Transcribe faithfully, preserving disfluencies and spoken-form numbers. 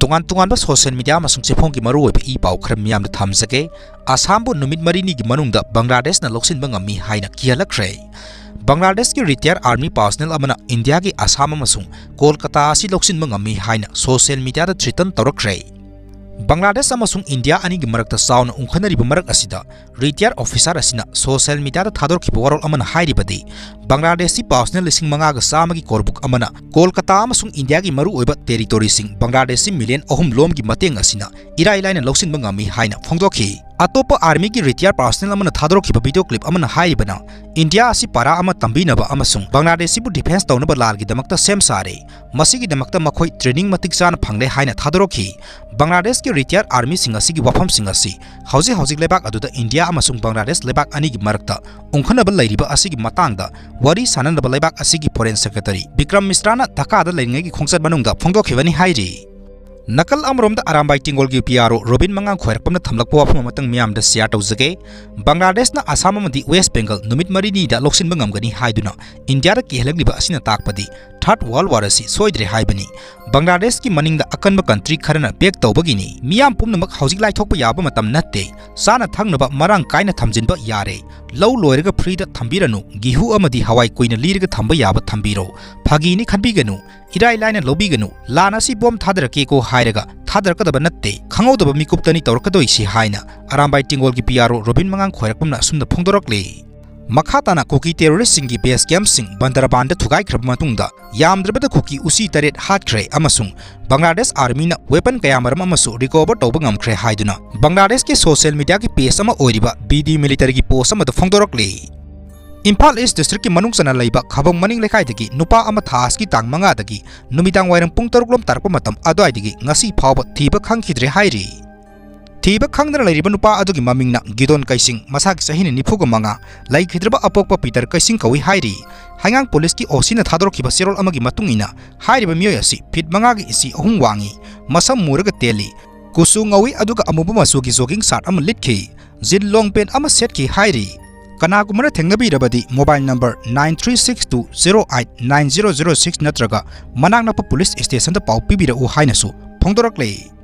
ꯇꯣꯉꯥꯟ ꯇꯣꯉꯥꯟꯕ social media ꯑꯃꯁꯨꯡ ꯆꯦꯐꯣꯡꯒꯤ ꯃꯔꯨꯑꯣꯏꯕ ꯏ ꯄꯥꯎ ꯈꯔ ꯃꯤꯌꯥꯝꯗ ꯊꯝꯖꯒꯦ꯫ ꯑꯁꯥꯝꯕꯨ ꯅꯨꯃꯤꯠ ꯃꯔꯤꯅꯤꯒꯤ ꯃꯅꯨꯡꯗ ꯕꯪꯒ꯭ꯂꯥꯗꯦꯁꯅ ꯂꯧꯁꯤꯟꯕ ꯉꯝꯃꯤ ꯍꯥꯏꯅ ꯀꯤꯍꯜꯂꯛꯈ꯭ꯔꯦ꯫ ꯕꯪꯒ꯭ꯂꯥꯗꯦꯁꯀꯤ retired army personnel ꯑꯃꯅ ꯏꯟꯗꯤꯌꯥꯒꯤ ꯑꯁꯥꯝ ꯑꯃꯁꯨꯡ ꯀꯣꯜꯀꯇꯥ ꯑꯁꯤ ꯂꯧꯁꯤꯟꯕ ꯉꯝꯃꯤ ꯍꯥꯏꯅ social media ꯗ threaten ꯇꯧꯔꯛꯈ꯭ꯔꯦ꯫ ꯕꯪꯒ꯭ꯂꯥꯗꯦꯁ ꯑꯃꯁꯨꯡ ꯏꯟꯗꯤꯌꯥ ꯑꯅꯤꯒꯤ ꯃꯔꯛꯇ ꯆꯥꯎꯅ ꯎꯪꯈꯠꯅꯔꯤꯕ ꯃꯔꯛ ꯑꯁꯤꯗ retired officer ꯑꯁꯤꯅ social media ꯗ ꯊꯥꯗꯣꯔꯛꯈꯤꯕ ꯋꯥꯔꯣꯜ ꯑꯃꯅ ꯍꯥꯏꯔꯤꯕꯗꯤ, ꯕꯪꯒ꯭ꯂꯥꯗꯦꯁꯤ personnel ꯂꯤꯁꯤꯡ ꯃꯉꯥꯒ ꯆꯥꯝꯃꯒꯤ ꯀꯣꯔꯕꯨꯛ ꯑꯃꯅ ꯀꯣꯜꯀꯇꯥ ꯑꯃꯁꯨꯡ ꯏꯟꯗꯤꯌꯥꯒꯤ ꯃꯔꯨꯑꯣꯏꯕ territory ꯁꯤꯡ ꯕꯪꯒ꯭ꯂꯥꯗꯦꯁꯤ million ꯑꯍꯨꯝ ꯂꯣꯝꯒꯤ ꯃꯇꯦꯡ ꯑꯁꯤꯅ ꯏꯔꯥꯏ ꯂꯥꯏꯅ ꯂꯧꯁꯤꯟꯕ ꯉꯝꯃꯤ ꯍꯥꯏꯅ ꯐꯣꯡꯗꯣꯛꯈꯤ꯫ ꯑꯇꯣꯞꯄ army ꯒꯤ retired personnel ꯑꯃꯅ ꯊꯥꯗꯣꯔꯛꯈꯤꯕ video clip ꯑꯃꯅ ꯍꯥꯏꯔꯤꯕꯅ, ꯏꯟꯗꯤꯌꯥ ꯑꯁꯤ ꯄꯥꯔꯥ ꯑꯃ ꯇꯝꯕꯤꯅꯕ ꯑꯃꯁꯨꯡ ꯕꯪꯒ꯭ꯂꯥꯗꯦꯁꯤꯕꯨ defence ꯇꯧꯅꯕ ꯂꯥꯜꯒꯤꯗꯃꯛꯇ ꯁꯦꯝ ꯁꯥꯔꯦ꯫ ꯃꯁꯤꯒꯤꯗꯃꯛꯇ ꯃꯈꯣꯏ training ꯃꯇꯤꯛ ꯆꯥꯅ ꯐꯪꯂꯦ ꯍꯥꯏꯅ ꯊꯥꯗꯣꯔꯛꯈꯤ꯫ ꯕꯪꯒ꯭ꯂꯥꯗꯦꯁꯀꯤ retired army ꯁꯤꯡ ꯑꯁꯤꯒꯤ ꯋꯥꯐꯝꯁꯤꯡ ꯑꯁꯤ ꯍꯧꯖꯤꯛ ꯍꯧꯖꯤꯛ ꯂꯩꯕꯥꯛ ꯑꯗꯨꯗ ꯏꯟꯗꯤꯌꯥ ꯑꯃꯁꯨꯡ ꯕꯪꯒ꯭ꯂꯥꯗꯦꯁ ꯂꯩꯕꯥꯛ ꯑꯅꯤꯒꯤ ꯃꯔꯛꯇ ꯎꯪꯈꯠꯅꯕ ꯂꯩꯔꯤꯕ ꯑꯁꯤꯒꯤ ꯃꯇꯥꯡꯗ ꯋꯥꯔꯤ ꯁꯥꯅꯅꯕ ꯂꯩꯕꯥꯛ ꯑꯁꯤꯒꯤ foreign secretary ꯕꯤꯀ꯭ꯔꯝ ꯃꯤꯁ꯭ꯔꯥꯅ ꯙꯥꯀꯥꯗ ꯂꯩꯔꯤꯉꯩꯒꯤ ꯈꯣꯡꯆꯠ ꯃꯅꯨꯡꯗ ꯐꯣꯡꯗꯣꯛꯈꯤꯕꯅꯤ ꯍꯥꯏꯔꯤ꯫ ꯅꯥꯀꯜ ꯑꯃꯔꯣꯝꯗ ꯑꯔꯥꯝꯕꯥꯏ ꯇꯦꯡꯒꯣꯜꯒꯤ P R O ꯔꯣꯕꯤꯟ ꯃꯉꯥꯡ ꯈ꯭ꯋꯥꯏꯔꯥꯛꯄꯝꯅ ꯊꯝꯂꯛꯄ ꯋꯥꯐꯝ ꯑꯃꯇꯪ ꯃꯤꯌꯥꯝꯗ share ꯇꯧꯖꯒꯦ꯫ ꯕꯪꯒ꯭ꯂꯥꯗꯦꯁꯅ ꯑꯁꯥꯝ ꯑꯃꯗꯤ ꯋꯦꯁ꯭ꯠ ꯕꯦꯡꯒꯜ ꯅꯨꯃꯤꯠ ꯃꯔꯤꯅꯤꯗ ꯂꯧꯁꯤꯟꯕ ꯉꯝꯒꯅꯤ ꯍꯥꯏꯗꯨꯅ ꯏꯟꯗꯤꯌꯥꯗ ꯀꯤꯍꯜꯂꯛꯂꯤꯕ ꯑꯁꯤꯅ ꯇꯥꯛꯄꯗꯤ Third World War ꯑꯁꯤ ꯁꯣꯏꯗ꯭ꯔꯦ ꯍꯥꯏꯕꯅꯤ꯫ ꯕꯪꯒ꯭ꯂꯥꯗꯦꯁꯀꯤ ꯃꯅꯤꯡꯗ ꯑꯀꯟꯕ country ꯈꯔꯅ back ꯇꯧꯕꯒꯤꯅꯤ꯫ ꯃꯤꯌꯥꯝ ꯄꯨꯝꯅꯃꯛ ꯍꯧꯖꯤꯛ ꯂꯥꯏꯊꯣꯛꯄ ꯌꯥꯕ ꯃꯇꯝ ꯅꯠꯇꯦ꯫ ꯆꯥꯅ ꯊꯛꯅꯕ ꯃꯔꯥꯡ ꯀꯥꯏꯅ ꯊꯝꯖꯤꯟꯕ ꯌꯥꯔꯦ꯫ ꯂꯧ ꯂꯣꯏꯔꯒ free ꯗ ꯊꯝꯕꯤꯔꯅꯨ꯫ ꯒꯤꯍꯨ ꯑꯃꯗꯤ ꯍꯋꯥꯏ ꯀꯨꯏꯅ ꯂꯤꯔꯒ ꯊꯝꯕ ꯌꯥꯕ ꯊꯝꯕꯤꯔꯣ꯫ ꯐꯥꯒꯤꯅꯤ ꯈꯟꯕꯤꯒꯅꯨ꯫ ꯏꯔꯥꯏ ꯂꯥꯏꯅ ꯂꯧꯕꯤꯒꯅꯨ꯫ ꯂꯥꯟ ꯑꯁꯤ bomb ꯊꯥꯗꯔꯛꯀꯦꯀꯣ ꯍꯥꯏꯔꯒ ꯊꯥꯗꯔꯛꯀꯗꯕ ꯅꯠꯇꯦ꯫ ꯈꯪꯍꯧꯗꯕ ꯃꯤꯀꯨꯞꯇꯅꯤ ꯇꯧꯔꯛꯀꯗꯣꯏꯁꯤ ꯍꯥꯏꯅ ꯑꯔꯥꯝꯕꯥꯏ ꯇꯦꯡꯒꯣꯜꯒꯤ P R O ꯔꯣꯕꯤꯟ ꯃꯉꯥꯡ ꯈ꯭ꯋꯥꯏꯔꯥꯛꯄꯝꯅ ꯑꯁꯨꯝꯅ ꯐꯣꯡꯗꯣꯔꯛꯂꯤ꯫ ꯃꯈꯥ ꯇꯥꯅ ꯀꯨꯀꯤ terrorist ꯁꯤꯡꯒꯤ base camp ꯁꯤꯡ ꯕꯟꯗꯔꯕꯥꯟꯗ ꯊꯨꯒꯥꯏꯈ꯭ꯔꯕ ꯃꯇꯨꯡꯗ ꯌꯥꯝꯗ꯭ꯔꯕꯗ ꯀꯨꯀꯤ ꯎꯆꯤ ꯇꯔꯦꯠ ꯍꯥꯠꯈ꯭ꯔꯦ ꯑꯃꯁꯨꯡ ꯕꯪꯒ꯭ꯂꯥꯗꯦꯁ army ꯅ weapon ꯀꯌꯥꯃꯔꯨꯝ ꯑꯃꯁꯨ recover ꯇꯧꯕ ꯉꯝꯈ꯭ꯔꯦ ꯍꯥꯏꯗꯨꯅ ꯕꯪꯒ꯭ꯂꯥꯗꯦꯁꯀꯤ social media ꯒꯤ page ꯑꯃ ꯑꯣꯏꯔꯤꯕ B D Military ꯒꯤ post ꯑꯃꯗ ꯐꯣꯡꯗꯣꯔꯛꯂꯤ꯫ ꯏꯝꯐꯥꯜ East district ꯀꯤ ꯃꯅꯨꯡ ꯆꯟꯅ ꯂꯩꯕ ꯈꯥꯕꯣꯡ ꯃꯅꯤꯡ ꯂꯩꯀꯥꯏꯗꯒꯤ ꯅꯨꯄꯥ ꯑꯃ ꯊꯥ ꯑꯁꯤꯒꯤ ꯇꯥꯡ ꯃꯉꯥꯗꯒꯤ ꯅꯨꯃꯤꯗꯥꯡ ꯋꯥꯏꯔꯝ ꯄꯨꯡ ꯇꯔꯨꯛ ꯂꯣꯝ ꯇꯥꯔꯛꯄ ꯃꯇꯝ ꯑꯗꯨꯋꯥꯏꯗꯒꯤ ꯉꯁꯤ ꯐꯥꯎꯕ ꯊꯤꯕ ꯈꯪꯈꯤꯗ꯭ꯔꯦ ꯍꯥꯏꯔꯤ꯫ ꯊꯤꯕ ꯈꯪꯗꯅ ꯂꯩꯔꯤꯕ ꯅꯨꯄꯥ ꯑꯗꯨꯒꯤ ꯃꯃꯤꯡꯅ ꯒꯤꯗꯣꯟ ꯀꯩꯁꯤꯡ, ꯃꯁꯥꯒꯤ ꯆꯍꯤꯅ ꯅꯤꯐꯨꯒ ꯃꯉꯥ, ꯂꯩꯈꯤꯗ꯭ꯔꯕ ꯑꯄꯣꯛꯄ ꯄꯤꯇꯔ ꯀꯩꯁꯤꯡ ꯀꯧꯏ ꯍꯥꯏꯔꯤ꯫ ꯍꯩꯉꯥꯡ police ꯀꯤ O C ꯅ ꯊꯥꯗꯣꯔꯛꯈꯤꯕ ꯆꯦꯔꯣꯜ ꯑꯃꯒꯤ ꯃꯇꯨꯡ ꯏꯟꯅ, ꯍꯥꯏꯔꯤꯕ ꯃꯤꯑꯣꯏ ꯑꯁꯤ feet ꯃꯉꯥꯒ inch ꯑꯍꯨꯝ ꯋꯥꯡꯏ, ꯃꯁꯝ ꯃꯨꯔꯒ ꯇꯦꯜꯂꯤ, ꯀꯨꯆꯨ ꯉꯧꯏ, ꯑꯗꯨꯒ ꯑꯃꯨꯕ ꯃꯆꯨꯒꯤ jogging shirt ꯑꯃ ꯂꯤꯠꯈꯤ꯫ Jeans long pant ꯑꯃ ꯁꯦꯠꯈꯤ ꯍꯥꯏꯔꯤ꯫ ꯀꯅꯥꯒꯨꯝꯕꯅ ꯊꯦꯡꯅꯕꯤꯔꯕꯗꯤ mobile number nine three six two zero eight nine zero zero six ꯅꯠꯇ꯭ꯔꯒ ꯃꯅꯥꯛ ꯅꯛꯄ police station ꯗ ꯄꯥꯎ ꯄꯤꯕꯤꯔꯛꯎ ꯍꯥꯏꯅꯁꯨ ꯐꯣꯡꯗꯣꯔꯛꯂꯦ꯫